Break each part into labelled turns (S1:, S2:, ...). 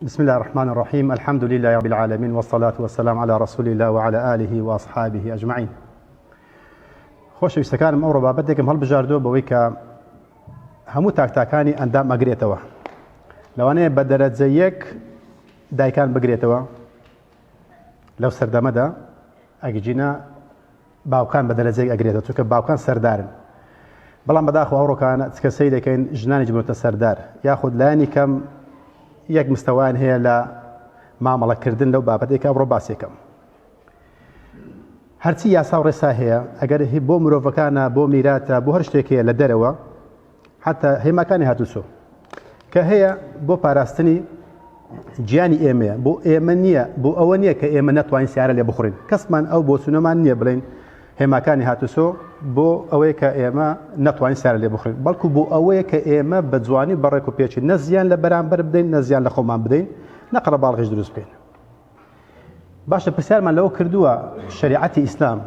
S1: بسم الله الرحمن الرحيم الحمد لله رب العالمين والصلاة والسلام على رسول الله وعلى آله وأصحابه أجمعين خۆشەویستەکانم ئەوڕۆ بابەتێکم هەڵبژاردووە بەوەی کە هەموو تاکتاکانی ئەندام ئەگرێتەوە لەوانەیە بە دەرەجە یەک دایکان بگرێتەوە لەو سەردەمەدا ئەگجینا باوکان بە دەرەجەیەک ئەگرێتەوە چونکە باوکان سەردارن بەڵام بەداخەوە ئەوڕۆکانە چکە سەیر دەکەین ژنانیش بوونەتە سەردار یاخود لایەنی کەم یەک مستەوایان هەیە لە مامەڵەکردن لەو بابەتێک کە ئەمڕۆ باسێکم هەرچی یاسا و ڕێسا هەیە ئەگەر بۆ مرۆڤەکانە بۆ میراتە بۆ هەر شتێک هەیە لە دەرەوە حتا هێماکانی هاتوچۆ کە هەیە بۆ پاراستنی گیانی ئێمەیە بۆ ئێمە نییە بۆ ئەوە نییە کە ئێمە نەتوانین سیارە لێ بخورین کەسمان ئەو بۆچوونەمان نییە بڵین هێماکانی هاتوچۆ بۆ ئەوەیە کە ئێمە نەتوانین سیارە لێ بخورین بەڵکو بۆ ئەوەیە کە ئێمە بە جوانی بەڕێک و پێچی نە زیان لە بەرامبەر بدەین نە زیان لە خۆمان بدەین نە قەرەباڵغیش دروست بکەین باشە پرسیارمان لەوە کردووە شریعەتی ئیسلام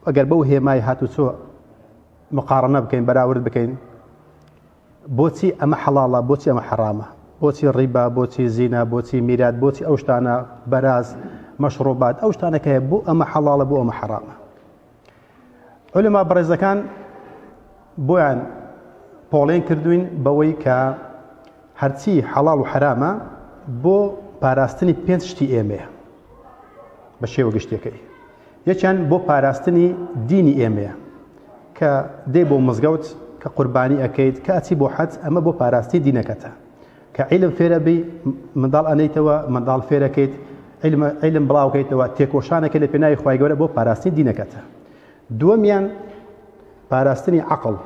S1: ئەگەر بەو هێمای هاتوچۆ مقاڕنە بکەین بەراورد بکەین بۆچی ئەمە حەڵاڵە بۆچی ئەمە حەرامە بۆچی ڕیبا بۆچی زینا بۆچی میرات بۆچی ئەو شتانە بەراز مەشڕوبات ئەو شتانە کە هەیە بۆ ئەمە حەڵاڵە بۆ ئەمە حەرامە علما بەڕێزەکان بۆیان پۆڵێن کردوین بەوەی کە هەرچی حەڵاڵ و حەرامە بۆ پاراستنی پێنج شتی ئێمەیە بە شێوە گشتەکەی یەکیان بۆ پاراستنی دینی ئێمەیە کە دێ بۆ مزگەوت کە قوربانی ئەکەیت کە ئەچی بۆ حەج ئەمە بۆ پاراستنی دینەکەتە کە عیلم فێرەبی منداڵ ئەنیتەوە منداڵ فێرەکەیت عیلم بڵاوکەیتەوە تێکۆشانەکە لە پێناوی خوای گەورە بۆ پاراستنی دینەکەتە دووەمیان پاراستنی عەقڵ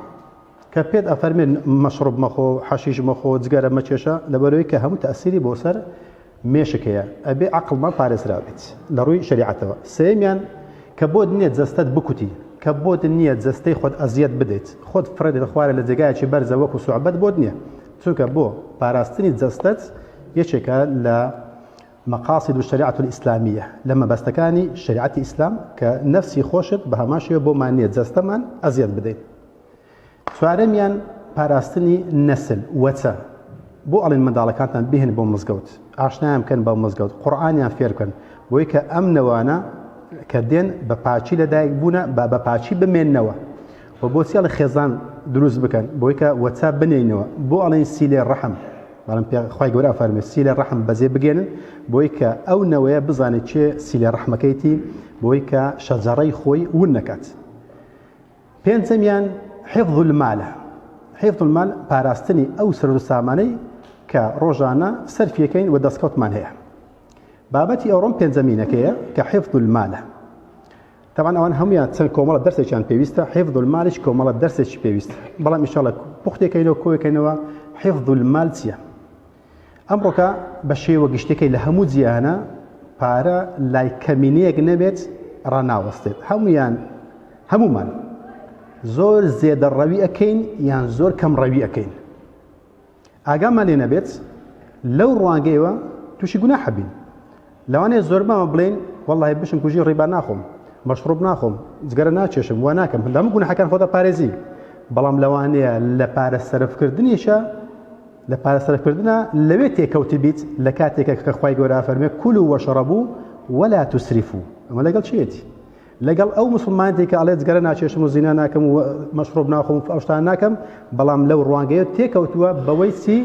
S1: کە پێت ئەفەرمێن مەشڕوب مەخۆ حەشیش مەخۆ جگەرە مەکێشە لەبەرەوەی کە هەموو تەئسیری بۆ سەر مێشک هەیە ئەبێ عەقڵمان پارێزراو بێت لە ڕووی شەریعەتەوە سێیەمیان کە بۆت نییە جەستەت بکوتی کە بۆت نییە جەستەی خۆت ئەزیەت بدەیت خۆت فڕێدەیتە خوارێ لە جێگایەکی بەرزە وەکو سوعبەت بۆت نییە چونکە بۆ پاراستنی جەستەت یەکێکە لە مقاصد الشریعة الإسلامیە لە مەبەستەکانی شەریعەتی ئیسلام کە نەفسی خۆشت بە هەمان شێوە بۆمان نییە جەستەمان ئەزیەت بدەین چوارەمیان پاراستنی نەسل، وەچە، بۆ ئەڵێن منداڵەکانتان بهێن بۆ مزگەوت، ئاشنایان بکەن بە مزگەوت، قورئانیان فێر بکەن، بۆی کە ئەم نەوانە کە دێن بە پاکی لەدایک بوونە با بە پاکی بمێننەوە. و بۆچی ئەڵێ خێزان دروست بکەن بۆی کە وەچە بنێینەوە، بۆ ئەڵێن سیلێ ڕەحم، بەڵام پێ خوای گەورە ئەفەرموێ سیلێ ڕەحم بەجێ بگەێنن بۆی کە ئەو نەوەیە بزانێت کێ سیلێ ڕەحمەکەیتی بۆی کە شەجەڕەی خۆی ون نەکات. پێنجەمیان حفظ المالە، حفظ المال پاراستنی ئەو سەروەت و سامانەی کە ڕۆژانە سەرفیەکەین و دەستکەوتمان هەیە. بابەتی ئەوڕۆم پێنجەمینەکەیە کە حفظ المالە. طبعا ئەوان هەمویان چەند کۆمەڵە دەرسێکیان پێویستە حفظ المالیش کۆمەڵە دەرسێکی پێویستە بەڵام ئینشاءاللە پوختێکەینەوە کۆیەکەینەوە حفظ المال چییە؟ ئەمڕۆکە بە شێوە گشتیەکەی لە هەموو جیهانە پارە لای کەمینەیەک نەبێت ڕاناوەستێت هەمویان هەمومان زۆر زێدە ڕەوی ئەکەین یان زۆر کەم ڕەوی ئەکەین ئاگامان لێ نەبێت لەو ڕوانگەیەوە تووشی گوناحە بین لەوانەیە زۆربەمە بڵێین وەڵی بشم کوژی ڕیبا ناخۆم مەشروب ناخۆم جگەرە ناچێشم وا ناکەم لەم گوناحەکان خۆتە پارێزی بەڵام لەوانەیە لە پارە سەرفکردنیشە لە پارە سەرفکردنا لەوێ تێکەوتبیت لە کاتێکە کە خوای گەورە ئەفەرمێ كلوا واشربوا ولا تسرفوا ئەمە لەگەڵ چیەتی لەگەڵ ئەو مسلمانێتی کە ئەڵێ جگەرە ناچێشم و زینا ناکەم و مەشروب ناخۆم و ئەو شتانە ناکەم بەڵام لەو ڕوانگەیە تێکەوتووە بەوەی چی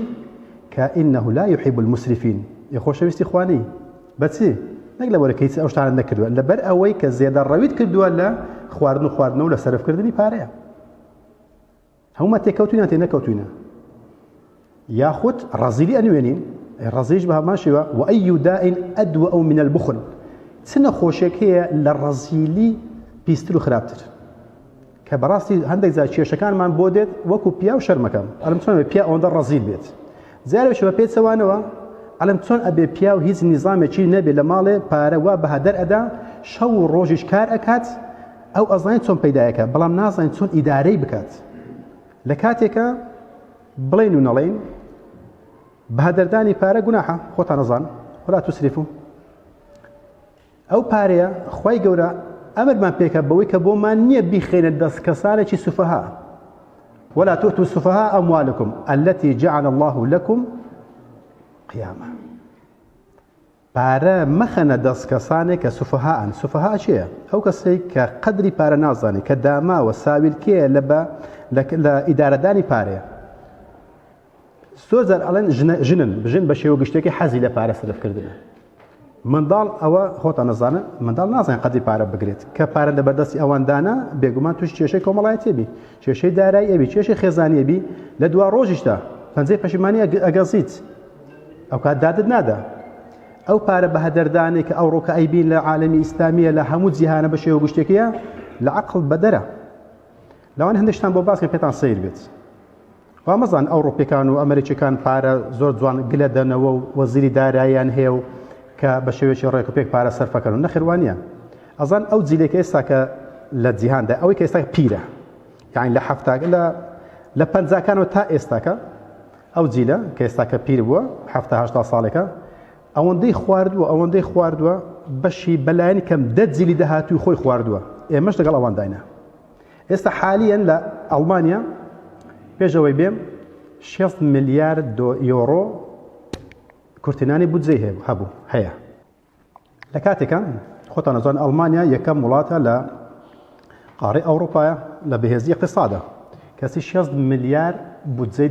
S1: کە إنه لا يحب المسرفين ێ خۆشەویستی خوانی بەچی نەک لەبەر کە هیچ ئەو شتانە نەکردووە لەبەر ئەوەی کە زێدە ڕەویت کردووە لە خواردن و خواردنەوە لە سەرفکردنی پارەیە هەموومان تێکەوتوین یان تێنەکەوتوینە یاخود ڕەزیلی ئەنوێنین ڕەزیش بە هەمان شێوە وأي داء أدوأ من البخل چ نەخۆشێک هەیە لە ڕەزیلی پیستر و خراپتر کە بەڕاستی هەندێک جار کێشەکانمان بۆ دێت وەکو پیاو شەرمەکەم ئەلم چۆن پیا ئەوەندە ڕەزیل بێت جارێک بە پێچەوانەوە ئەلم چۆن ئەبێ پیاو هیچ نیزامێکی نەبێ لە ماڵێ پارە وا بە هەدەر ئەدا شەو و ڕۆژیش کار ئەکات ئەو ئەزانێت چۆن پەیدایەکە بەڵام نازانێت چۆن ئیدارەی بکات لە کاتێکە بڵێن و نەڵێن بەهەدەردانی پارە گوناحە خۆتان ئەزان ولا تسرفوا ئەو پارەیە خوای گەورە ئەمرمان پێکە بەوەی کە بۆمان نییە بیخێنە دەست کەسانێکی سوفەها ولا تؤتوا السفهاء أموالكم التي جعل الله لكم. قیامە. پارە مەخەنە دەست کەسانێک کە سوفەهائن، سوفەها کێیە؟ ئەو کەسەی کە قەدری پارە نازانێت، کە داماوە، ساویلکەیە لە بە لە ئیدارەدانی پارەیە. زۆر جار ئەڵێن ژنن، ژن بە شێوە گشتێکی حەزی لە پارە سەرفکردنە. منداڵ ئەوە خۆتان نەزانن منداڵ نازانێت قەدری پارە بگرێت کە پارە لە بەردەستی ئەوان دانا بێگومان توش کێشەی کۆمەڵایەتی بی کێشەی دارایی ئەبی کێشەی خێزانی ئەبی لە دوا ڕۆژیشدا پەنجەی پەشیمانی ئەگەزیت ئەو کات دادت نادا ئەو پارە بە هەدەردانێک کە ئەوڕۆکە ئەیبین لە عالەمی ئیسلامیە لە هەموو جیهانە بە شێوە گشتێکیە لە عەقڵ بەدەرە لەوان هەندێکشتان بۆ باسکە پێتان سەیر بێت وا مەزان ئەوڕۆپیەکان و ئەمریکیەکان پارە زۆر جوان گلە دەنەوە و وەزیری داراییان هەیە و کە بە شێوەیەکی ڕێک و پێک پارە سەرفەکەن و نەخێر وا نییە ئەزان ئەو جیلێک ئێستا کە لە جیهاندا ئەوەی کە ئێستا پیرە یعنی لە حەفتاکە لە لە پەنجاکانەوە تا ئێستاکە ئەو جیلە کە ئێستا کە پیر بووە حەفتا هەشتا ساڵێکە ئەوەندەی خواردووە ئەوەندەی خواردووە بەشی بەلایەنی کەم دە جیلی داهاتووی خۆی خواردووە ئێمەش لەگەڵ ئەوانداینە ئێستا حالیەن لە ئەڵمانیا پێش ئەوەی بێم 6 ملیار دۆ یۆرۆ کورتێنانی بودجەی هەبوو هەیە لە کاتێکە خۆتان ئەزان ئەڵمانیا یەکەم وڵاتە لە قاڕی ئەوروپایە لە بەهێزی اقتصادە کەسی 6 ملیار بودجەی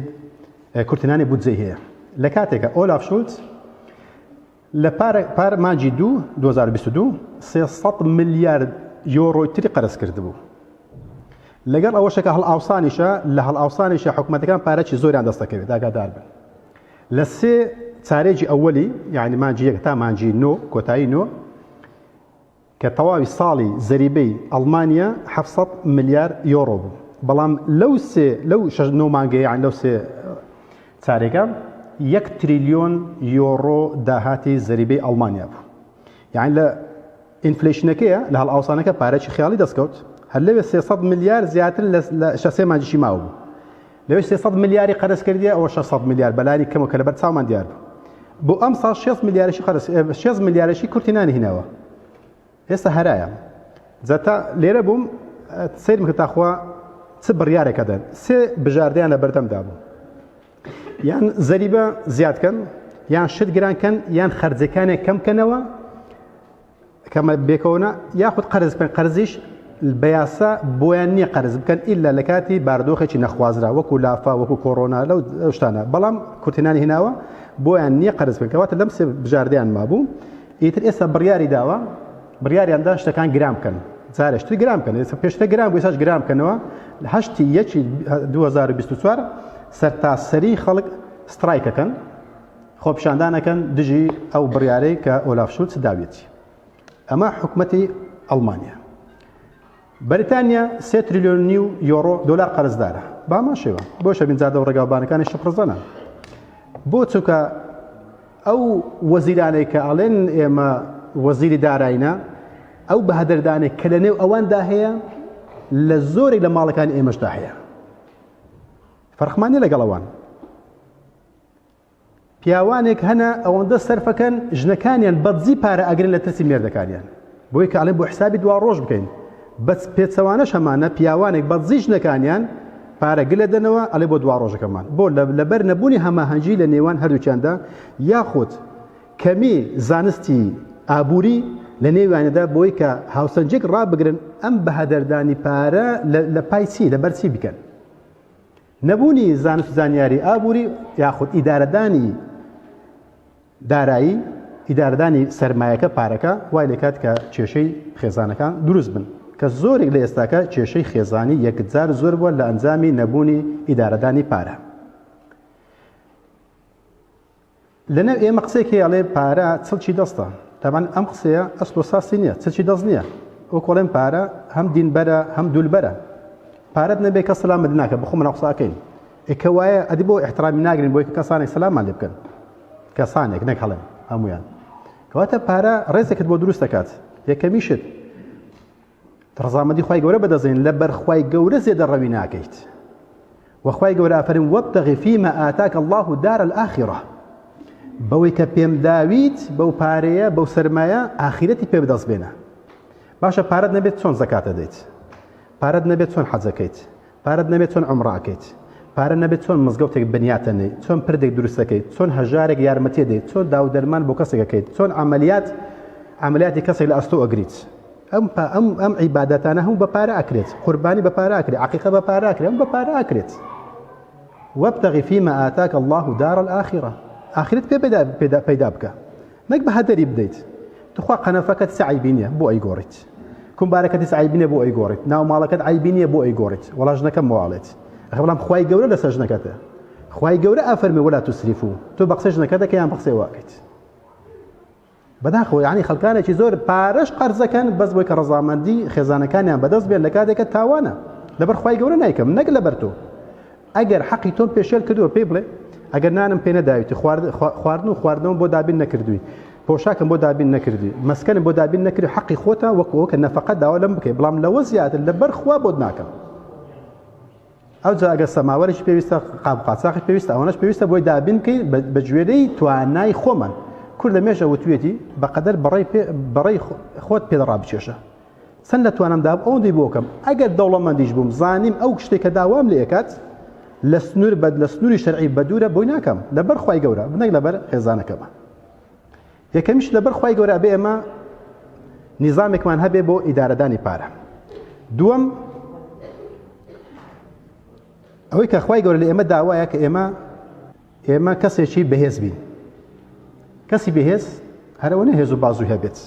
S1: کورتێنانی بودجەی هەیە لە کاتێکە ئۆلاف شولتز لە پار پار مانگی دوو 2022 300 ملیار یۆرۆی تری قەرز کردبوو. لەگەڵ ئەوەشە کە هەڵئاوسانیشە لە هەڵئاوسانیشە حکومەتەکان پارەی زۆریان دەست دەکەوێت ئاگادار بن. لە سێ چارێکی ئەوەلی یعنی مانگی یەک تا مانگی نۆ کۆتایی نۆ کە تەواوی ساڵی زەریبەی ئەڵمانیا 700 ملیار یۆرۆ بوو بەڵام لەو سێ لەو شەش نۆ مانگەیە یان لەو سێ چارێکە یەک تریلیۆن یۆرۆ داهاتی زەریبەی ئەڵمانیا بوو یان لە inflation ەکەیە لە هەڵئاوسانەکە پارەی خیاڵی دەستکەوت هەر لەوێ 300 ملیار زیاتر لە شەسێ مانگیشی ماوە بوو لەوێ 300 ملیاری قەرز کردیە ئەوە 600 ملیار بەلانی کەمە کە لەبەر چاومان دیار بوو بۆ ئەم ساڵ 6 ملیارشی قەرز 6 ملیارشی کورتی نانی هیناوە ئێستا هەرایە جا تا لێرە بووم سەیرم کرد تاخوا چ بڕیارێکە دەن سێ بژاردەیان لە بەردەمدا بوو یان زەریبە زیاد کەن یان شت گران کەن یان خەرجەکانێک کەم کەنەوە کەمە بێکەوەە یاخود قەرز بکەن قەرزیش بە یاسا بۆیان نییە قەرز بکەن ئیلا لە کاتی باردۆخێکی نەخوازرا وەکو لافا وەکو کۆرۆنا لەو شتانە بەڵام کورتێنانی هێناوە بۆیان نییە قەرز بکەن کەواتە لەم سێ بژاردەیان مابوو ئیتر ئێستا بڕیاری داوە بڕیاریان دا شتەکان گران بکەن جارێ شتر گران بکەن ئێستا پێشتر گران بوو ئێستاش گران بکەنەوە لە هەشتی یەکی 2024 سەرتاسەری خەڵک strike ەکەن خۆپیشاندانەکەن دژی ئەو بڕیارەی کە ئۆلاف شولتس داویەتی ئەمە حکومەتی ئەڵمانیا بەریتانیا سێ تریلیۆن نیو یۆرۆ دۆلار قەرزدارە بە هەمان شێوە بۆ شەبین جادە و ڕێگاوبانەکانی شپرزەنە بۆ چونکە ئەو وەزیرانەی کە ئەڵێن ئێمە وەزیری داراینە ئەو بەهەدەردانێک کە لە نێو ئەواندا هەیە لە زۆرێک لە ماڵەکانی ئێمەشدا هەیە فەرقمان نیە لەگەڵ ئەوان پیاوانێک هەنە ئەوەندە سەرفەکەن ژنەکانیان بەدزی پارە ئەگرن لە ترسی مێردەکانیان بۆی کە ئەڵێن بۆ حسابی دوا ڕۆژ بکەین بەس پێچەوانەش هەمانە پیاوانێک بەدزی ژنەکانیان پارە گلە دەنەوە ئەڵێ بۆ دوا ڕۆژەکەمان بۆ لەبەر نەبوونی هەماهەنگی لە نێوان هەردووکیاندا یاخود کەمی زانستی ئابووری لە نێویاندا بۆی کە هاوسەنجێک ڕابگرن ئەم بەهەدەردانی پارە لە پای چی لەبەر چی بکەن نەبوونی زانست و زانیاری ئابووری یاخود ئیدارەدانی دارایی، ئیدارەدانی سەرمایەکە، پارەکە، وای لێکات کە کێشەی خێزانەکان دروست بن، کە زۆرێک لە ئێستاکە کێشەی خێزانی یەکجار زۆر بووە لە ئەنجامی نەبوونی ئیدارەدانی پارە. لەناو ئێمە قسەیەک هەیە ئەڵێ پارە چڵکی دەستە تەبعەن ئەم قسەیە ئەسڵ و ساسی نییە چڵکی دەست نییە وەک ئەڵێن پارە هەم دینبەرە هەم دولبەرە پارەت نەبێ کەس سەلامت ناکە بەخۆ مناو قسە ئەکەین ئێ کە وایە ئەدی بۆ ئیحترامی ناگرین بۆی کە کەسانێک سەلامان لێ بکەن کەسانێک نەک هەڵێن هەمویان کەواتە پارە ڕێزێکت بۆ دروست دەکات یەکەمیشت ڕەزامەندی خوای گەورە بەدەستێن لەبەر خوای گەورە زێدە ڕەوی ناکەیت وە خوای گەورە ئەفەرم وابتغ فيما آتاك الله دار الآخرة بەوەی کە پێم داویت بەو پارەیە بەو سەرمایە ئاخیرەتی پێ بەدەست بێنە باشە پارەت نەبێت چۆن زەکاتە دەیت پارەت نەبێت چۆن حەجەکەیت پارەت نەبێت چۆن عمڕاکەیت؟ پارە نەبێت چۆن مزگەوتێک بنیاتەنێی، چۆن پردێک دروستەکەیت، چۆن هەژارێک یارمەتی دەیت، چۆن داو دەرمان بۆ کەسێک ئەکەیت، چۆن عەمەلیات عەمەلیاتی کەسێک لە ئەستۆ ئەگریت. ئەم ئەم ئەم عیبادەتانە هەموو بە پارە ئەکرێت، قوربانی بە پارە ئەکرێت، عەقیقە بە پارە ئەکرێت، هەموو بە پارە ئەکرێت. وابتغ فيما آتاك الله دار الآخرة ئاخرت پێ پەیدا پەیدا بکە نەک بە هەدەری بدەیت تخوا قەنەفەکەت چ عەیبی نییە بۆ ئەیگۆڕیت کومبارەکەت هیچ عەیبی نییە بۆ ئەیگۆڕیت ناو ماڵەکەت عەیبی نییە بۆ ئەیگۆڕیت وەڵا ژنەکەم مواڵێت ئەخە بەڵام خوای گەورە لەسەر ژنەکەتە خوای گەورە ئەفەرمێ ولا تسرفو تۆ بە قسەی ژنەکەت دەکەی یان بە قسەی واکەیت بەداخەوە یعنی خەڵکانێکی زۆر پارەش قەرزەکەن بەس بۆی کە ڕەزامەندی خێزانەکانیان بەدەست بێن لە کاتێکە تاوانە لەبەر خوای گەورە نایکەم نەک لەبەر تۆ ئەگەر حەقی تۆم پێشێل کردووە پێی بڵێ ئەگەر نانم پێ نەداویت خواردن و خواردنەوەم بۆ دابین نەکردووی پۆشاکم بۆ دابین نەکردی مەسکەنم بۆ دابین نەکردی حەقی خۆتە وەکو ئەوە کە نەفەقە داوا لەم بکەی بەڵام لەوە زیاتر لەبەر خوا بۆت ناکەم ئەوجا ئەگەر سەماوەرێکی پێویستە قاب قاچاخی پێویستە ئەوەنەش پێویستە بۆی دابین بکەین بە گوێرەی توانای خۆمان کورد لە مێژە وتوێتی بەقەدەر بەڕێی بەڕێی خۆت پێ ڕابکێشە چەند لە توانام دابوو ئەوەندەی بۆ کەم ئەگەر دەوڵەمەندیش بووم زانیم ئەو شتێک کە داوام لێ ئەکات لە سنوور بە لە سنووری شەرعی بەدوورە بۆی ناکەم لەبەر خوای گەورە نەک لەبەر خێزانەکەمە یەکەمیش لەبەر خوای گەورە ئەبێ ئێمە نیزامێکمان هەبێ بۆ ئیدارەدانی پارە دووەم ئەوەی کە خوای گەورە لە ئێمە داوایە کە ئێمە ئێمە کەسێکی بەهێز بین کەسی بەهێز هەرەوە هێز و بازوو هەبێت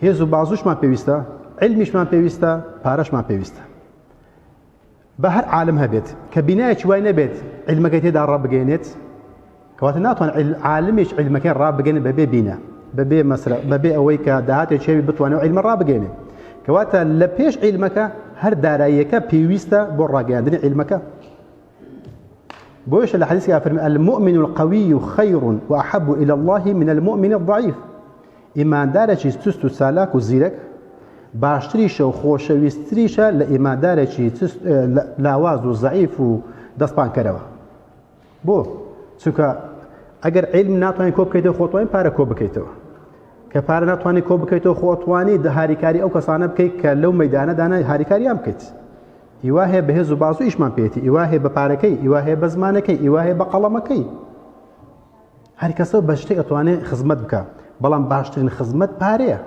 S1: هێز و بازوشمان پێویستە، عیلمیشمان پێویستە، پارەشمان پێویستە. با هەر عالم هەبێت کە بینایەکی وای نەبێت عیلمەکەی تێدا ڕابگەێنێت کەواتە ناتوان عالمێک عیلمەکەی ڕابگەێنێت بەبێ بینا بەبێ مەسرە بەبێ ئەوەی کە داهاتێک چێوی بتوانێت عیلمە ڕابگەێنێت کەواتە لە پێش عیلمەکە هەر داراییەکە پێویستە بۆ ڕاگەیاندنی عیلمەکە بۆیشە لە حەدیث فەرمی المؤمن القوي خير وأحب إلى الله من المؤمن الضعيف ئیماندارێکی چست و چالاک و زیرەک باشتریشە و خۆشەویستریشە لە ئیماندارێکی لاواز و زەعیف و دەستپانکەرەوە بۆ چونکە ئەگەر علم ناتوانین کۆ بکەیتەوە خۆتوانین پارە کۆ بکەیتەوە کە پارە ناتوانانی کۆ بکەیتەوە خۆتوانی هاریکاری ئەو کەسانە بکەیت کە لەو مەدانەدانە هاریکاریان بکەیت ئیوا هەیە بە هێز و بازوو ئیشمان پێێتی ئیوا هەیە بە پارەکەی ئیوا هەیە بە زمانەکەی ئیوا هەیە بە قەڵەمەکەی هەر کەسە بە شتێک ئەتوانێت خزمەت بکە بەڵام باشترین خزمەت پارەیە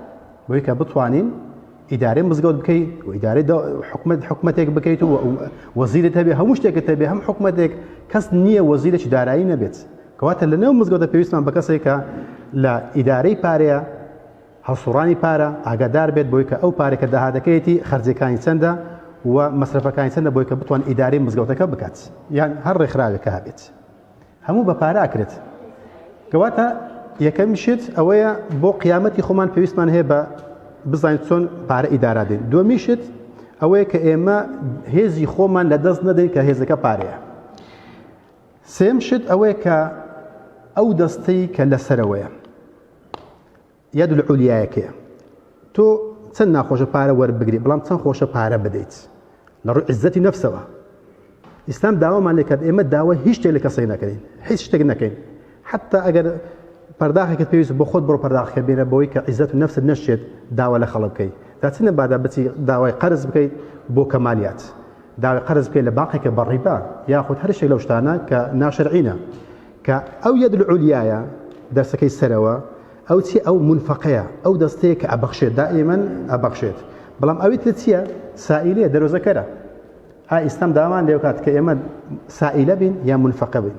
S1: بۆی کە بتوانین ئیدارەی مزگەوت بکەیت و ئیدارەی حکومت حکومەتێک بکەیت و وەزیرت هەبێ هەموو شتێکت هەبێ هەم حکومەتێک کەس نییە وەزیرێکی دارایی نەبێت کەواتە لە نێو مزگەوتە پێویستمان بە کەسێکە لە ئیدارەی پارەیە هەڵسوڕانی پارە ئاگادار بێت بۆی کە ئەو پارەی کە داهاتەکەیەتی خەرجیەکانی چەندە و مەسرەفەکانی چەندە بۆی کە بتوان ئیدارەی مزگەوتەکە بکات یان هەر ڕێکخراوێک کە هەبێت هەموو بە پارە ئەکرێت کەواتە یەکەم شت ئەوەیە بۆ قیامەتی خۆمان پێویستمان هەیە بە بزانین چۆن پارە ئیدارا دێن دووەمی شت ئەوەیە کە ئێمە هێزی خۆمان لە دەست نەدەین کە هێزەکە پارەیە سێم شت ئەوەیە کە ئەو دەستەی کە لەسەرەوەیە یەد العولیایەکەیە تۆ چەند ناخۆشە پارە وەربگری بەڵام چەند خۆشە پارە بدەیت لە ڕووی عزەتی نەفسەوە ئیسلام داوامان لێکات ئێمە داوای هیچ شتێک لە کەسێک نەکەین هیچ شتێک نەکەین حتا ئەگەر پەرداخێکت پێویست بۆ خۆت بڕۆ پەرداخەکە بێنە بۆی کە عیزەت و نەفست نەشێت داوا لە خەڵک بکەیت دا چ نەبادا بچی داوای قەرز بکەیت بۆ کەمالیات داوای قەرز بکەیت لە بانقێکە بە ڕیبا یاخود هەر شتێک لەو شتانە کە ناشەرعینە کە ئەو یەد العلیایە دەستەکەی سەرەوە ئەو چی ئەو مونفەقەیە ئەو دەستەیە کە ئەبەخشێت دائیمەن ئەبەخشێت بەڵام ئەوی تر چییە سائیلەیە دەرۆزەکەرە ئا ئیسلام داوامان لێ بکات کە ئێمە سائیلە بین یا مونفەقە بین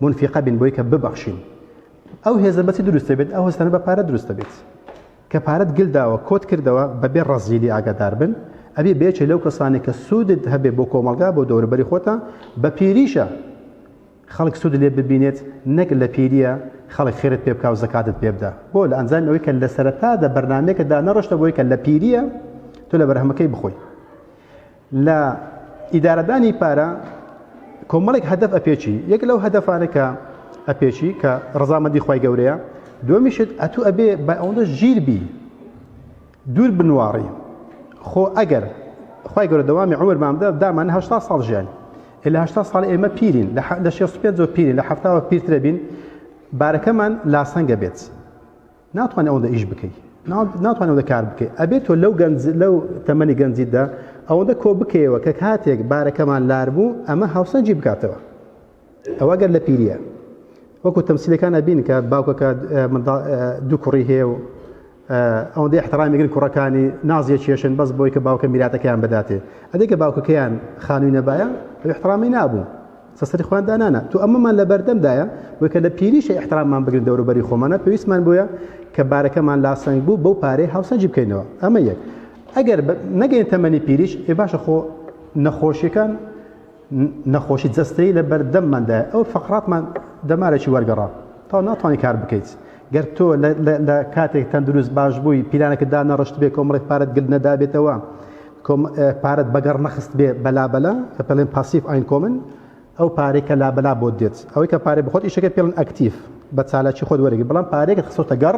S1: مونفیقە بین بۆی کە ببەخشین ئەو هێزە بەچی دروستە بێت ئەو هەستانە بە پارە دروستە بێت کە پارەت گل داوە کۆت کردەوە بەبێ ڕەزیلی ئاگادار بن ئەبێ بێچێ لەو کەسانێک کە سوودت هەبێ بۆ کۆمەڵگا بۆ دەوروبەری خۆتە بە پیریشە خەڵک سوودت لێ ببینێت نەک لە پیریە خەڵک خێرت پێ بکا و زەکاتت پێ بدا بۆ لە ئەنجامی ئەوەی کە لە سەرەتادا بەرنامەیەکت دانەڕشتە بۆی کە لە پیریە تۆ لە بەرهەمەکەی بخۆی لە ئیدارەدانی پارە کۆمەڵێک هەدەف ئەپێچی یەک لەو هەدەفانە کە ئەپێچی کە ڕەزامەندی خوای گەورەیە دووەمیشت ئەتوو ئەبێ بە ئەوەندە ژیر بی دوور بنواڕی خۆ ئەگەر خوای گەورە دەوامی عومرمان بدە دامان 80 ساڵ ژیان لە 80 ساڵ ئێمە پیرین لە 65 پیرین لە هەفتاوە پیرترە بین بارەکەمان لاسەنگە بێت ناتوانێت ئەوەندە ئیش بکەیت ناتوانێت ئەوەندە کار بکەیت ئەبێت تۆ لەو گەنج لەو تەمەنی گەنجیدا ئەوەندە کۆ بکەیەوە کە کاتێک بارەکەمان لار بوو ئەمە هاوسەنگی بکاتەوە. ئەوە گەر لە پیریە وەکو تەمسیلەکان ئەبین کە باوکەکە دوو کوڕی هەیە و ئەوەندەی احترامی گرن کوڕەکانی نازیە کێشن بەس بۆی کە باوکە میراتەکەیان بداتێ ئەدەی کە باوکەکەیان خانووی نەبایە ئەو احترامی نابوو سەسەری خۆیان دانانا تو ئەمەمان لە بەردەمدایە بۆی کە لە پیریشە احتراممان بگرن دەوروبەری خۆمانە پێویستمان بۆیە کە بارەکەمان لاسەنگ بوو بەو پارەی هاوسەنگی بکەینەوە ئەمە یەک ئەگەر نەگەین تەمەنی پیریش ئێ باشە خۆ نەخۆشیەکان نەخۆشی جەستەیی لە بەردەمماندایە ئەو فەقراتمان دەمارێکی وەرگەڕا تا ناتوانانی کار بکەیت گەر تۆ لە کاتێک تەندروست باش بووی پیلانەکە دانەڕشت بێ کۆمەڵێک پارەت گل نەدابێتەوە پارەت بەگەڕ نەخست بێ بەلابەلا کە پێڵێن passiv Einkommen ئەو پارەی کە لابەلا بۆت دێت ئەوەی کە پارەی بخۆت ئیشەکە پێڵن aktiv بە چالاکی خۆت وەرەگری بەڵام پارەیەکت خستۆتە گەڕ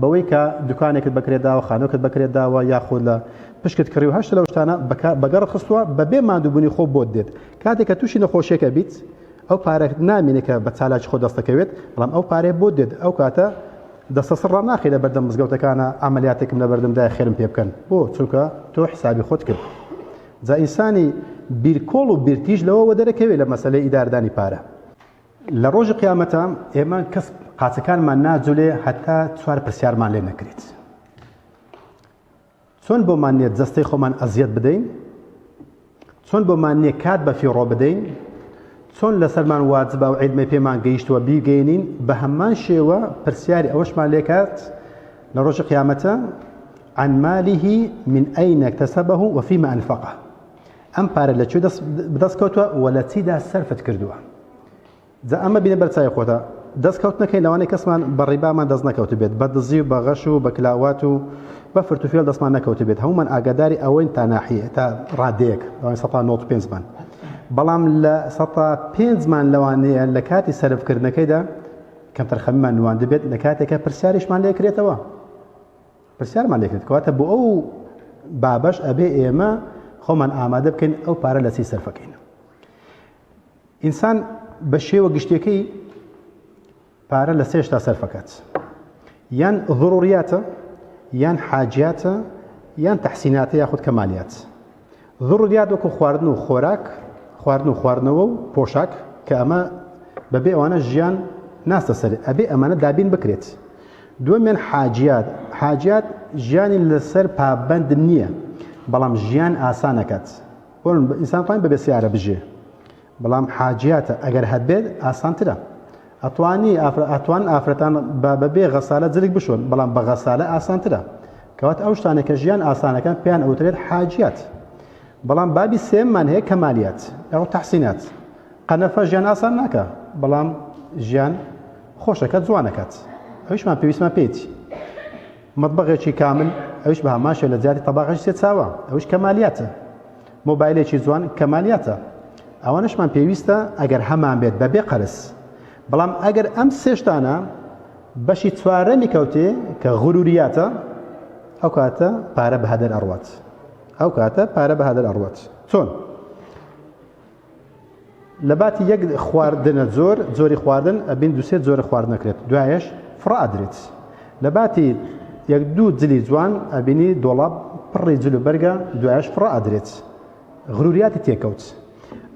S1: بەوەی کە دوکانێکت بەکرێداوە خانووکت بەکرێداوە یاخود لە پشکت کڕی و هەشت لەو شتانە بەگەڕ خستووە بەبێ ماندووبوونی خۆ بۆت دێت کاتێک کە تووشی نەخۆشیەکە بیت ئەو پارە نامێنێ کە بە چالاکی خۆ دەستەکەوێت بەڵام ئەو پارەیە بۆت دێت ئەو کاتە دەستەسڕ ڕاناخی لە بەردەم مزگەوتەکانە عملیاتێکم لە بەردەمدای خێرم پێ بکەن بۆ چونکە تۆ حسابی خۆت کرد جا ئینسانی بیرکۆڵ و بیرتیژ لەوەوە دەرەکەوێت لە مەسەلەی ئیداردانی پارە. لە ڕۆژی قیامەتا ئێمە کەس قاچەکانمان ناجولێ هەتا چوار پرسیارمان لێ نەکرێت. چۆن بۆمان نییە جەستەی خۆمان ئەزیەت بدەین؟ چۆن بۆمان نییە کات بە فیڕۆ بدەین؟ چۆن لەسەرمان واجبە و عیلمەی پێمان گەیشتووە بیگەینین؟ بە هەمان شێوە پرسیاری ئەوەشمان لێکات لە ڕۆژی قیامەتە عن ماله من أين اكتسبه وفيما أنفقه ئەم پارە لە کوێ بەدەست کەوتووە و لە چیدا سەرفت کردووە جا ئەمە بینە بەر چاوی خۆتە دەست کەوت نەکەین لەوانەیە کەسمان بە ڕیبامان دەست نەکەوت بێت بە دزی و بە غەش و بە کلاوات و بە فرتوفێڵ دەستمان نەکەوت بێت هەمومان ئاگاداری ئەوەین تا ناحیە تا ڕادەیەک لەوانەیە سەتا نۆت و پێنجمان بەڵام لە سەتا پێنجمان لەوانەیە لە کاتی سەرفکردنەکەیدا کەمتەرخەمیمان نواندبێت لە کاتێکە پرسیاریشمان لێکرێتەوە پرسیارمان لێکرێت کەواتە بۆ ئەو بابەش ئەبێ ئێمە خۆمان ئامادە بکەین ئەو پارە لە چی سەرفەکەین ئینسان بە شێوە گشتیەکەی پارە لە سێشتا سەرفەکات یان ضروریاتە یان حاجیاتە یان تەحسیناتە یاخود کەمالیات ضروریات وەکو خواردن و خۆراک خواردن و خواردنەوە و پۆشاک کە ئەمە بەبێ ئەوانە ژیان ناستە سەر ئەبێ ئەمانە دابین بکرێت دووەمیان حاجیات حاجیات ژیانی لەسەر پابند نییە بەڵام ژیان ئاسانەکات بۆ ئینسان توانێت بەبێ سیارە بژێ بەڵام حاجیاتە ئەگەر هەبێت ئاسانترە ئەتوانی ئەتوان ئافرەتان بە بەبێ غەسالە جلک بشۆن بەڵام بە غەسالە ئاسانترە کەوات ئەو شتانە کە ژیان ئاسانەکان پێیان ئەوترێت حاجیات بەڵام بابی سێمان هەیە کەمالیات ئەو تەحسینات قەنەفە ژیان ئاسان ناکە بەڵام ژیان خۆشەکە جوانەکات ئەویشمان پێویستمان پێیتی مەتبەغێکی کامل ئەویش بە هەمان شێوە لە جیاتی تەباغێکی سێ چاوە ئەویش کەمالیاتە مۆبایلێکی جوان کەمالیاتە ئەوانشمان پێویستە ئەگەر هەمان بێت بەبێ قەرز بەڵام ئەگەر ئەم سێشتانە بەشی چوارەمی کەوتێ کە غروریاتە ئەو کاتە پارە بە هەدەر ئەڕوات ئەو کاتە پارە بە هەدەر ئەڕوات چۆن لە باتی یەک خواردنە جۆر جۆری خواردن ئەبین دوسێ جۆرە خواردن ئەکرێت دوایش فڕە ئەدرێت لە باتی یەک دوو جلی جوان ئەبینی دۆڵاب پڕی جل و بەرگە دوایش فڕە ئەدرێت غروریاتی تێکەوت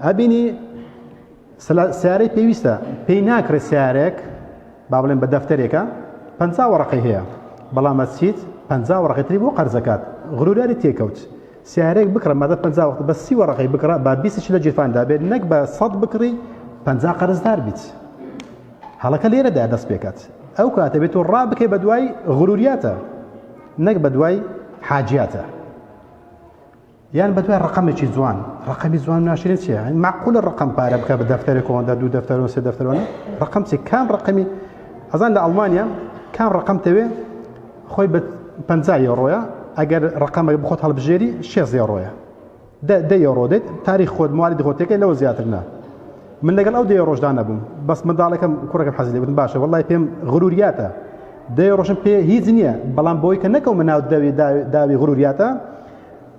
S1: ئەبینی سیارەی پێویستە پێی ناکرێت سیارێک با بڵێن بە دەفتەرێکە پەنجا وەڕەقەی هەیە بەڵام ئەچیت پەنجا وەڕەقەی تری بۆ قەرزەکات غروریاتی تێکەوت سیارەیەک بکڕە مادە 50 وەخت بە سی وەڕەقەی بکڕە با بیستش لە گیرفاندا بێت نەک بە سەد بکڕی 50 قەرزدار بیت هەڵەکە لێرەدا دەست پێکات ئەو کاتە بێت و ڕابکەی بە دوای غروریاتە نەک بە دوای حاجیاتە یان بە دوای ڕقەمێکی جوان ڕقەمی جوان ناشرین چیە معقولە ڕقم پارە بکە بە دەفتەرێک ئەوەندە دوو دەفتەر و سێ دەفتەرەوە ڕقم چی کام ڕقەمی ئەزان لە ئەڵمانیا کام ڕقم تەوێ خۆی بە 50 یۆرۆیە ئەگەر ڕقەمەکە بخۆت هەڵبژێری 6 یۆرۆیە دە یۆرۆ دێت تاریخ خۆت موالیدی خۆت تێکەی لەوە زیاتر نا من لەگەڵ ئەو دە یۆرۆشدا نەبووم بەس منداڵەکەم کوڕەکەم حەزی لێ بوتم باشە وەڵای پێم غروریاتە دە یۆرۆشم پێ هیچ نییە بەڵام بۆی کە نەکەومە ناو داوی داوی غروریاتە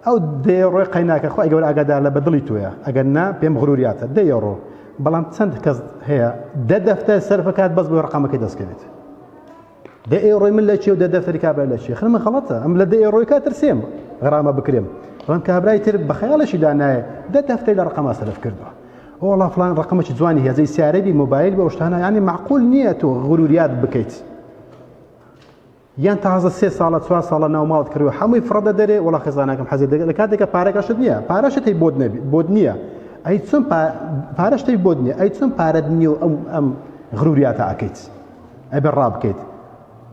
S1: ئەو دە یۆرۆی قەیناکە خوای گەورە ئاگادار لە بەدڵی تۆیە ئەگەر نا پێم غروریاتە دە یۆرۆ بەڵام چەند کەس هەیە دە دەفتەر سەرفەکات بەس بۆی ڕقەمەکەی دەستکەوێت دە ئێڕۆی من لە چێ و دە دەفتەری کابرا لە چێ خر من خەڵەتە ئەم لە دە ئێڕۆی کا ترسێم غرامە بکرێم. بەڵام کابرای تر بە خەیاڵێکی دانایە دە دەفتەی لە ڕقەما سەرف کردووە. وەڵا فڵان ڕقەمێکی جوانی هەیە، جەی سیارەی بی مۆبایل بی ئەو شتانە، یانی مەعقول نییە تۆ غروریات بکەیت. یان تازە سێ ساڵە چوار ساڵە ناو ماڵت کڕیوە هەمووی فڕە دەدەرێ وەڵا خێزانەکەم حەزی دەگەل لە کاتێکە پارەکەشت نییە پارەشت هەی بۆت نەبی بۆت نییە ئەی چۆن پارەشت هەی بۆت نییە ئەی چۆن پارەت نییە و ئەم ئەم غروریاتە ئەکەیت ئەبێ ڕابکەیت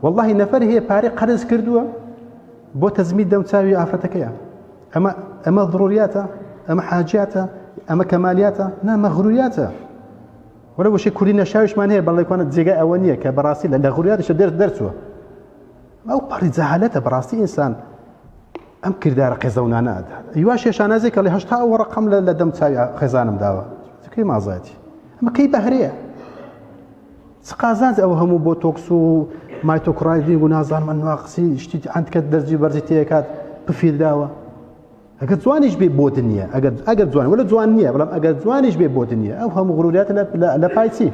S1: واللهی نەفەر هەیە پارەی قەرز کردووە بۆ تەزمید دەم چاوی ئافرەتەکەیە ئەمە ئەمە ضروریاتە ئەمە حاجاتە ئەمە کەمالیاتە نا مەغروریاتە وەرە وشەی کوردی نەشاویشمان هەیە بەڵێ کوانە جێگای ئەوە نییە کە بەڕاستی لە غوریاتیشە دەر دەرچووە ئەو پەڕی جەهالەتە بەڕاستی ئینسان ئەم کردارە قێزەونانە ئەدات ئیوا شێشانازێک کەڵێ هەشتا ئەو ڕقم لە لە دەم چاوی خێزانم داوە کەی مازایەتی ئەمە کەی بەهرەیە چ قازانج ئەو هەموو بۆ تۆکس و مایتۆکڕایدینگ و نازانم ئەنواقسی شتی ئەنتکە دەرجی بەرزی تێکات پفیل داوە ئەگەر جوانیش بێ بۆت نییە ئەگەر ئەگەر جوان وەلە جوان نییە بەڵام ئەگەر جوانیش بێ بۆت نییە ئەو هەموو غروریاتە لە لە پای چی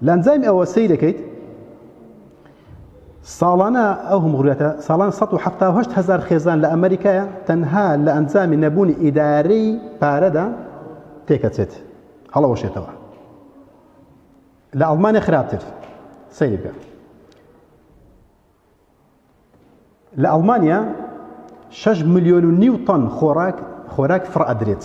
S1: لە ئەنجامی ئەوە سەیر دەکەیت ساڵانە ئەو هەموو غروریاتە ساڵان 178 هزار خێزان لە ئەمریکایە تەنها لە ئەنجامی نەبوونی ئیدارەی پارەدا تێکەچێت هەڵەوەشێتەوە لە ئەڵمانیا خراپتر سەیری بکە لە ئەڵمانیا 6 ملیۆن و نیو تەن خۆراک خۆراک فڕ ئەدرێت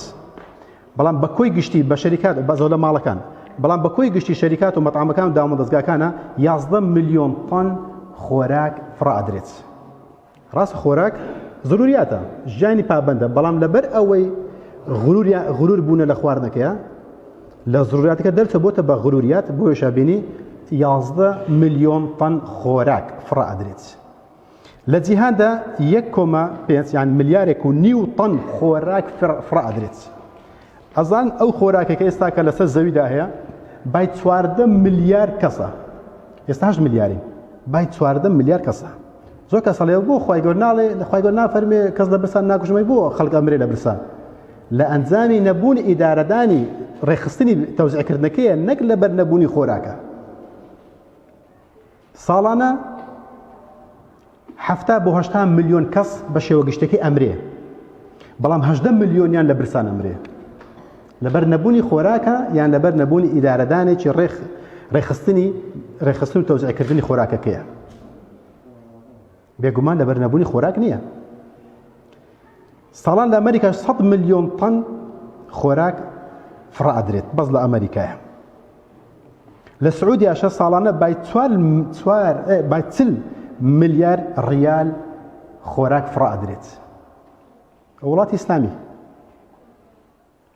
S1: بەڵام بە کۆی گشتی بە شەریکات بەزۆ لە ماڵەکان بەڵام بە کۆی گشتی شەریکات و مەطعەمەکان و دامودەزگاکانە 11 ملیۆن تەن خۆراک فڕ ئەدرێت ڕاست خۆراک زروریاتە ژیانی پابەندە بەڵام لەبەر ئەوەی غرور بوونە لە خواردنەکەیە لە زروریاتەکە دەرچە بۆتە بە غروریات بۆیشا بینی 11 ملیۆن تەن خۆراک فڕە ئەدرێت لە جیهاندا 1.5 یان ملیارێک و نیو تەن خۆراک فڕە ئەدرێت ئەزان ئەو خۆراکەکە ئێستاکە لەسەر زەویدا هەیە بای 14 ملیار کەسە ئێستا 8 ملیارین بای 14 ملیار کەسە زۆر کەس هەڵێ بۆ خوای گەورە ناڵێ خوای گەورە نافەرمێ کەس لە برسان ناکوژمەی بۆ خەڵک ئەمرێ لە برسان لە ئەنجامی نەبوونی ئیدارەدانی ڕێکخستنی تەوزیعکردنەکەیە نەک لەبەر نەبوونی خۆراکە ساڵانە هەفتا بۆ هەشتا ملیۆن کەس بە شێوە گشتەکەی ئەمرێ بەڵام هەژدە ملیۆنیان لە برسان ئەمرێ لەبەر نەبوونی خۆراکە یان لەبەر نەبوونی ئیدارەدانێکی ڕێخ ڕێخستنی ڕێخستن و تەوزیعکردنی خۆراکەکەیە بێگومان لەبەر نەبوونی خۆراک نییە ساڵان لە ئەمریکا 100 ملیۆن تەن خۆراک فڕە ئەدرێت بەس لە ئەمریکایە لە سعودیاشە ساڵانە بای چوار چوار بای چل ملیار ڕیال خۆراک فڕە ئەدرێت وڵاتی ئیسلامی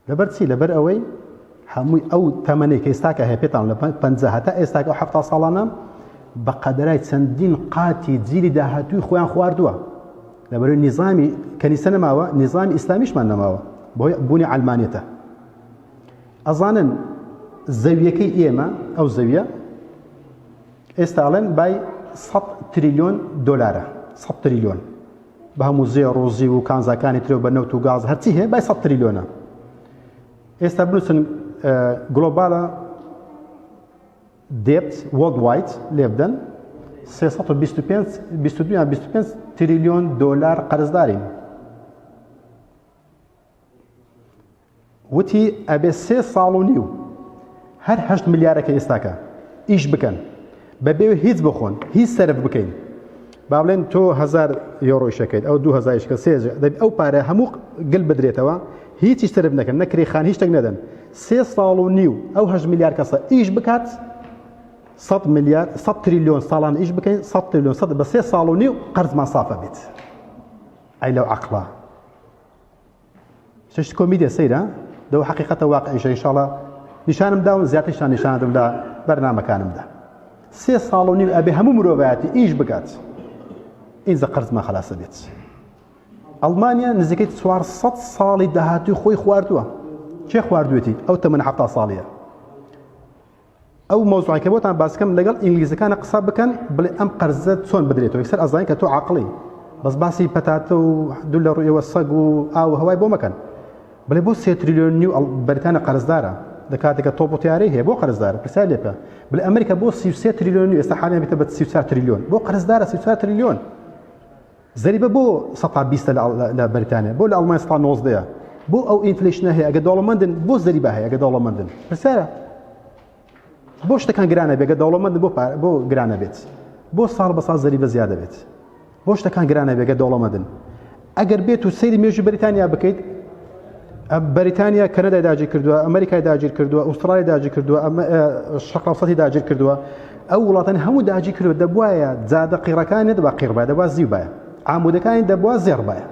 S1: لەبەر چی؟ لەبەر ئەوەی هەمووی ئەو تەمەنەی کە ئێستاکە هەیە پێتان لە پەنجا هەتا ئێستاکە ئەو حەفتا ساڵانە بە قەدەرای چەندین قاتی جیلی داهاتووی خۆیان خواردووە لەبەرەوەی نیزامی کەنیسە نەماوە نیزامی ئیسلامیشمان نەماوە بەهۆی بوونی عەلمانیەتە ئەزانن زەویەکەی ئێمە ئەو زەویە ئێستا ئەڵێن بای 100 تریلیۆن دۆلارە 100 تریلیۆن بە هەموو زێڕ و زیو و کانزاکانی ترەوە بە نەوت و گاز هەرچی هەیە بای 100 تریلیۆنە ئێستا بنووسن global debt worldwide لێبدەن 325 22 یان 25 تریلیۆن دۆلار قەرزدارین وتی ئەبێ سێ ساڵ و نیو هەر هەشت ملیارەکە ئێستاکە ئیش بکەن بەبێ هیچ بخۆن هیچ سەرف بکەین با بڵێن تۆ هزار یۆرۆی شەکەیت ئەو 2000 شکە سێ دەبی ئەو پارە هەموو گل بدرێتەوە هیچی سەرف نەکەن نەکری خان هیچ شتێک نەدەن سێ ساڵ و نیو ئەو هەشت ملیار کەسە ئیش بکات 100 ملیار 100 تریلیۆن ساڵان ئیش بکەین 100 تریلیۆن 100 بە سێ ساڵ و نیو قەرزمان سافە بێت ئەی لەو عەقڵە چشت کۆمیدیە سەیرە دەو حەقیقەتە واقعیشە ئینشاڵا نیشانم داون زیاترشتان نیشاندم لە بەرنامەکانمدا سێ ساڵ و نیو ئەبێ هەموو مرۆڤایەتی ئیش بکات ئینجا قەرزمان خەلاسە بێت ئەڵمانیا نزیکەی 400 ساڵی داهاتوی خۆی خواردووە کێ خواردوێتی ئەو تەمەنە 70 ساڵیە ئەو مەوزوعەی کە بۆتان باس کەم لەگەڵ ئینگلیزەکانە قسە بکەن بڵێ ئەم قەرزە چۆن بدرێتەوە یەکسەر ئەزانین کە تۆ عاقڵی بەس باسی پەتاتە و دوو لە ڕوویەوە سەگ و ئاو و هەوای بۆ مەکەن بڵێ بۆ سێ تریلیۆن نیو بەریتانیا قەرزدارە لە کاتێک کە تۆپ و تیارەی هەیە بۆ قەرزدارە پرسیار لێ بکە بڵێ ئەمریکا بۆ 33 تریلیۆن نیو ئێستا حالیان بیتە بە 34 تریلیۆن بۆ قەرزدارە 34 تریلیۆن. زەریبە بۆ سەتا بیستە لە بەریتانیا بۆ لە ئەڵمانیا سەتا نۆزدەیە بۆ ئەو inflation ە هەیە ئەگە دەوڵەمەندن بۆ زەریبە هەیە ئەگە دەوڵەمەندن پرسیارە بۆ شتەکان گرانە بێت گە دەوڵەمەندن بۆ بۆ گرانە بێت بۆ ساڵ بە ساڵ زەریبە زیادە بێت بۆ شتەکان گرانە بێت گە دەوڵەمەندن ئەگەر بێت و سەیری مێژوو بەریتانیا بکەیت بەریتانیا کەنەدای داگیر کردووە ئەمریکای داگیر کردووە ئوسترالی داگیر کردووە شەقاوسەتی داگیر کردووە ئەو وڵاتان هەموو داگیر کردووە دەبواە جادە قیڕەکانی دەبا قیڕ بایە دەبا زیو باە عامودەکانی دەبوا زێڕ باە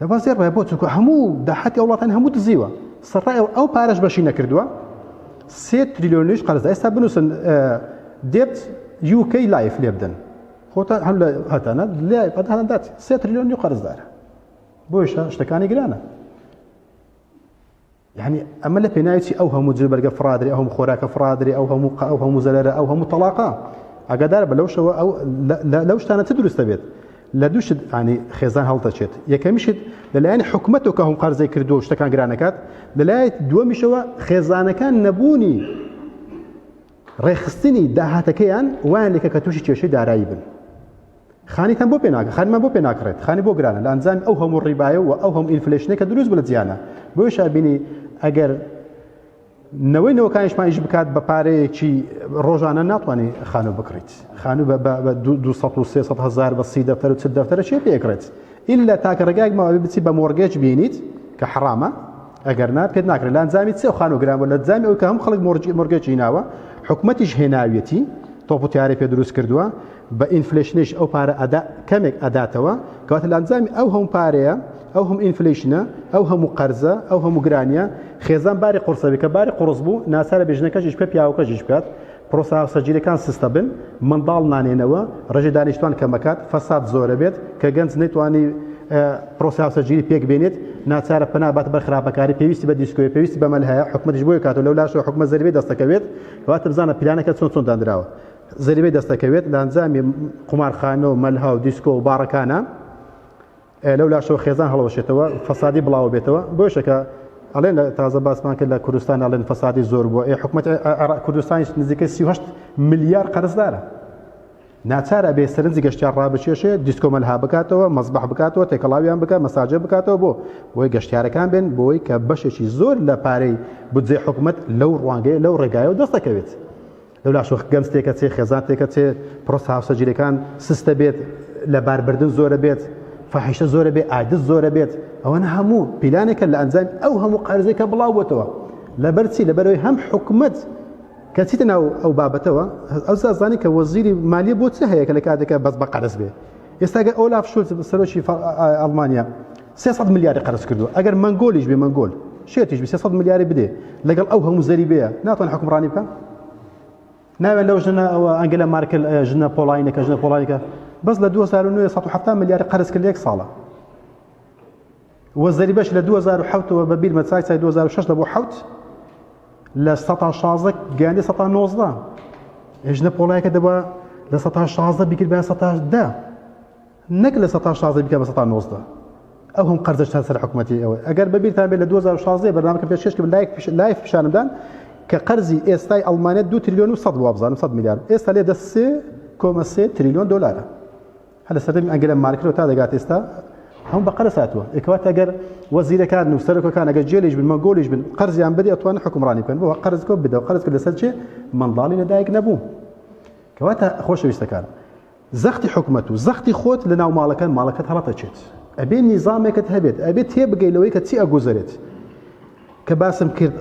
S1: دەبا زێڕ باە بۆ چونکە هەموو داهاتی ئەو وڵاتان هەموو دزیوە سەرڕای ئەو پارەش بەشی نەکردووە سێ تریلیۆنیش قەرزە ئێستا بنووسن debt UK life لێ بدەن خۆتان هەم لە هەتانە لێ پەتانەدات سێ تریلیۆنی قەرزدارە بۆیشە شتەکانی گرانە یعنی ئەمە لە پێناوی چی ئەو هەموو جلبەرگە فڕادرێ ئەو هەموو خۆراکە فڕادرێ ئەو هەموو ئەو هەموو زەرەرە ئەو هەموو تەڵاقە ئاگادار بە لەو شەوە ئەو لەو شتانە چ دروستە بێت لە دوو شت ینی خێزان هەڵدەچێت یەکەمیشت لەلایەن حکومەتەوە کە هەم قەرزەی کردو و شتەکان گرانەکات لەلایەت دووەمیشەوە خێزانەکان نەبوونی ڕێکخستنی داهاتەکەیان وایان لێکە کە تووشی کێشەی دارایی بن خانیتان بۆ پێ ناکە خانمان بۆ پێ ناکڕێت خانی بۆ گرانە لە ئەنجامی ئەو هەموو ڕیبایە و ئەو هەموو inflation ە کە دروست بوو لە جیهانە بۆیشا بینی ئەگەر نەوەی نەوەکانیشمان ئیش بکات بە پارەیەکی ڕۆژانە ناتوانانی خانوو بکڕیت خانوو بە 200 و 300 هزار بە سی دەفتەر و چ دەفتەرە چێ پێکڕێت ئللا تاکە ڕێگایەک ماوە بچی بە mortgage بینیت کە حرامە ئەگەر نا پێت ناکرێت لە ئەنجامی چێ خانوو گران بوو لە جامی ئەو کە هەم خەڵک mortgage ی ناوە حکومەتیش هێناویەتی تۆپ و تیارەی پێ دروست کردووە بە inflation یش ئەو پارە ئەدا کەمێک ئەداتەوە کەواتە لە ئەنجامی ئەو هەموو پارەیە ئەو هەموو inflation ە ئەو هەموو قەرزە ئەو هەموو گرانیە خێزان باری قورسە بێت کە باری قوڕس بوو ناچارە بێ ژنەکەش ئیش بکات پیاوەکەش ئیش بکات پرۆسە هاوسەرگیریەکان سستە بن منداڵ نانێنەوە ڕێژەی دانیشتوان کەمەکات فەساد زۆرە بێت کە گەنج نەیتوانی پرۆسە هاوسەرگیری پێک بێنێت ناچارە پەنا بات بەر خراپەکاری پێویستی بە دیسکۆی پێویستی بە مەلهایە حکومەتیش بۆی کاتەوە لەو لاشەوە حکومەت زەریبەی دەستەکەوێت کەواتە بزانە پلانەکە چۆن چۆن دانراوە زەریبەی دەستەکەوێت لە ئەنجامی قومارخانە و مەلها و دیسکۆ و باڕەکانە لەو لاشەوە خێزان هەڵوەشێتەوە فەسادی بڵاوە بێتەوە بۆشەکە ئەڵێن لە تازە باسمان کرد لە کوردستان ئەڵێن فەسادی زۆر بووە ئێ حکومەت کوردستانیش نزیکەی 38 ملیار قەرزدارە ناچارە بێ سەرنجی گەشتیار ڕابکێشێ دیسکۆ مەلها بکاتەوە مەزبەح بکاتەوە تێکەڵاویان بکە مەساجە بکاتەوە بۆ بۆی گەشتیارەکان بێن بۆی کە بەشێکی زۆر لە پارەی بودجەی حکومەت لەو ڕوانگەیە لەو ڕێگایەوە دەست دەکەوێت لەو لاشەوە گەنج تێکەچێ خێزان تێکەچێ پرۆسە هاوسەرگیریەکان سستە بێت لەباربردن زۆرە بێت فاحیشە زۆرە بێ ئادز زۆرە بێت ئەوەنە هەموو پیلانێکە لە ئەنجام ئەو هەموو قەرزێکە بڵاو بۆتەوە لەبەر چی لەبەرەوەی هەم حکومەت کە چیتە ناو ئەو بابەتەوە ئەو زانی کە وەزیری مالیە بۆ چ هەیە کە لە کاتێکە بەس بە قەرز بێ ئێستا گەر ئۆلاف شولز سەرۆکی ئەڵمانیا 300 ملیاری قەرز کردووە ئەگەر مەنگۆلیش بێ مەنگۆل شێتیش بێ 300 ملیاری بدێ لەگەڵ ئەو هەموو زەریبەیە ناتوان حکومڕانی بکە ناوێن لەو ژنە ئەوە ئەنگلە مارکل ژنە پۆڵاینەکە ژنە پۆڵاینەکە بەس لە 2009 170 ملیاری قەرز کرد یەک ساڵە وە زەریبەش لە 2007ەوە بە بیرمە چای چای 2006 لە بۆ حوت لە سەتا 16 گەیاندی سەتا 19 ژنە پۆڵایەکە دەبا لە سەتا 16 بیکرد بە سەتا 10 نەک لە سەتا 16 بیکە بە سەتا 19 ئەو هەم قەرزەش تا سەر حکوومەتی ئەوە ئەگەر بەبیرتان بێت لە 2016 بەرنامەکە پێشکەش کرد لایک live پیشانمدان کە قەرزی ئێستای ئەڵمانیا 2 تریلیۆن و 100 وابزانم 100 میلیارد ئێستا لێ دە 3.3 تریلیۆن دلارە هەر لە سەردەمی ئەنگێلا مارکلەوە تا دەگات ئێستا هەموو بە قەرز هاتووە ئێکواتە ئەگەر وەزیرەکان و سەرۆکەکان ئەگەر جێلیش بن مەنگۆلیش بن قەرزیان بدێ ئەتوانن حکومڕانی بکەن بۆ قەرز کۆ بدە و قەرز کرد لەسەر چێ منداڵی لەدایک نەبوو کەواتە خۆشەویستەکان زەختی حکومەت و زەختی خۆت لە ناو ماڵەکان ماڵەکەت هەڵەتەچێت ئەبێ نیزامێکت هەبێت ئەبێ تێبگەی لەوەی کە چی ئەگوزەرێت کە باسم کرد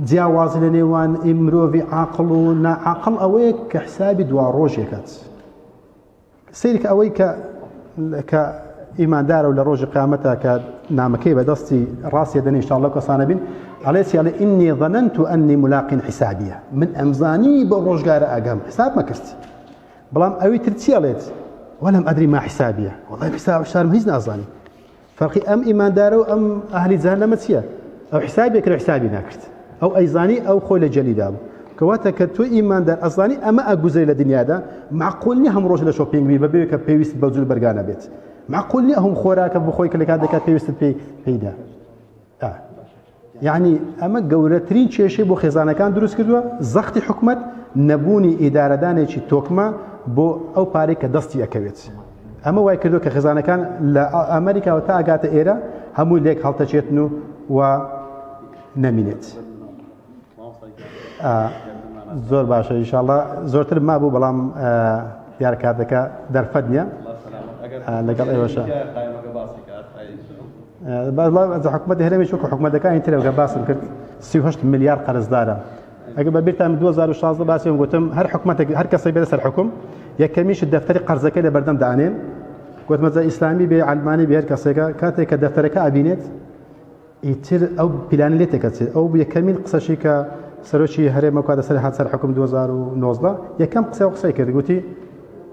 S1: جیاوازی لە نێوان مرۆڤی عاقڵ و ناعاقڵ ئەوەیە کە حسابی دوا ڕۆژێکات سەیری کە ئەوەی کە کە ئیماندارە و لە ڕۆژی قیامەتە کە نامەکەی بە دەستی ڕاستیە دەنێ ان شاء الله کەسانە بین ئەڵێ چی ئەڵێ ئینی ظننت ئەنی ملاق حسابیە من ئەمزانی بۆ ڕۆژگارە ئەگەم حساب مەکرد بەڵام ئەوی تر چی ئەڵێت ولم أدري ما حسابیە وەڵای حساب حسابم هیچ نازانی فەرقی ئەم ئیماندارە و ئەم ئەهلی جەهەنەمە چییە؟ ئەو حیسابی کرد حیسابی ناکرد ئەو ئەیزانی ئەو خۆی لە جەلی دابوو کەواتە کە تۆ ئیماندار ئەزانی ئەمە ئەگوزەری لە دنیادا معقول نییە هەم ڕۆژ لە shopping بی بەبێ کە پێویست بە جل بەرگانە بێت معقول نییە هەم خۆراکە بخۆی کە لە کاتێکا پێویستت پێی پێیدا یعنی ئەمە گەورەترین کێشەی بۆ خێزانەکان دروست کردووە زەختی حکومت نەبوونی ئیدارەدانێکی تۆکمە بۆ ئەو پارەی کە دەستی ئەکەوێت. ئەمە وای کردو کە خێزانەکان لە ئەمریکاوە تا ئەگاتە ئێرە هەموو لێک هەڵتەچێتن و و نەمینێت. زۆر باشە ئینشاءاللە زۆرتر مابوو بەڵام دیار کاتەکە دەرفەت نییە لەگەڵ ئێوەشە. حکوومەت هەرێمی چووکە حکوومەتەکانی ترەوە باسم کرد 38 ملیار قەرزدارە ئەگەر بە بیرتان 2016 باسیم گوتم هەر حکومەتێک هەر کەسێک بێتە سەر حکوم یەکەمیش دەفتەری قەرزەکەی لە بەردەم دانێن گوتمە جا ئیسلامی بێ عەلمانی بێ هەر کەسێکە کاتێک کە دەفتەرەکە ئەبینێت ئیتر ئەو پیلانە لێ تێکەچێت ئەو یەکەمین قسەشی کە سەرۆکی هەرێمە کاتە سەر هات سەر حکوم 2019 یەکەم قسە و قسەی کرد گوتی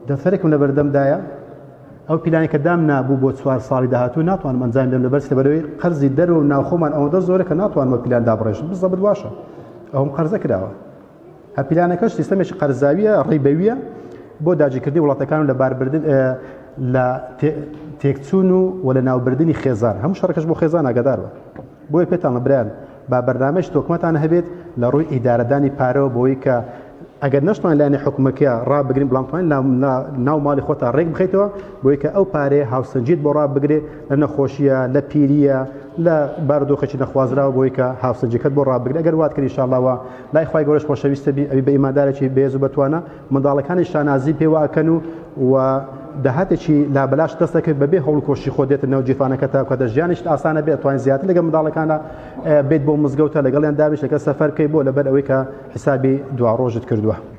S1: دەفتەرێکم لە بەردەمدایە ئەو پیلانی کە دام نابوو بۆ چوار ساڵی داهاتوو ناتوانم ئەنجام بدەم لەبەر لەبەرەوەی قەرزی دەرەوە و ناوخۆمان ئەوەندە زۆرە کە ناتوانم پیلان دابڕێژم بزەبت واشە ئەوم قەرزە کراوە هە پیلانەکەش سیستەمێکی قەرزاویە ڕیبەویە بۆ داگیرکردنی وڵاتەکان و لەباربردن لە تێکچوون و و لە ناوبردنی خێزان هەموو شەڕەکەش بۆ خێزان ئاگادار بە بۆیە پێتان برایان با بەرنامەش تۆکمەتان هەبێت لە ڕووی ئیدارەدانی پارەوە بۆی کە ئەگەر نەشتوان لایەنی حکومەکە ڕابگرین بەڵام توانین ناو ماڵی خۆتان ڕێک بخەیتەوە بۆی کە ئەو پارەیە هاوسەنگیت بۆ ڕابگرێ لە نەخۆشیە لە پیریە لە بارودۆخێکی نەخوازراوە بۆی کە هاوسەنگیەکەت بۆ ڕابگرێ ئەگەر وات کرد ئینشاءاللە وە لای خوای گەورەش خۆشەویستە بی ئەبی بە ئیماندارێکی بەهێز و بەتوانا منداڵەکانی شانازی پێوە ئەکەن و و داهاتێکی لابەلاش دەست دەکەوێت بەبێ هەوڵ کۆشی خۆ دێتە ناو جیرفانەکە تا کاتە ژیانیشت ئاسانە بێت توانین زیاتر لەگەڵ منداڵەکانە بێت بۆ مزگەوتە لەگەڵیان دابیش لەگەڵ سەفەر بکەی بۆ لەبەر ئەوەی کە حسابی دواڕۆژت کردووە.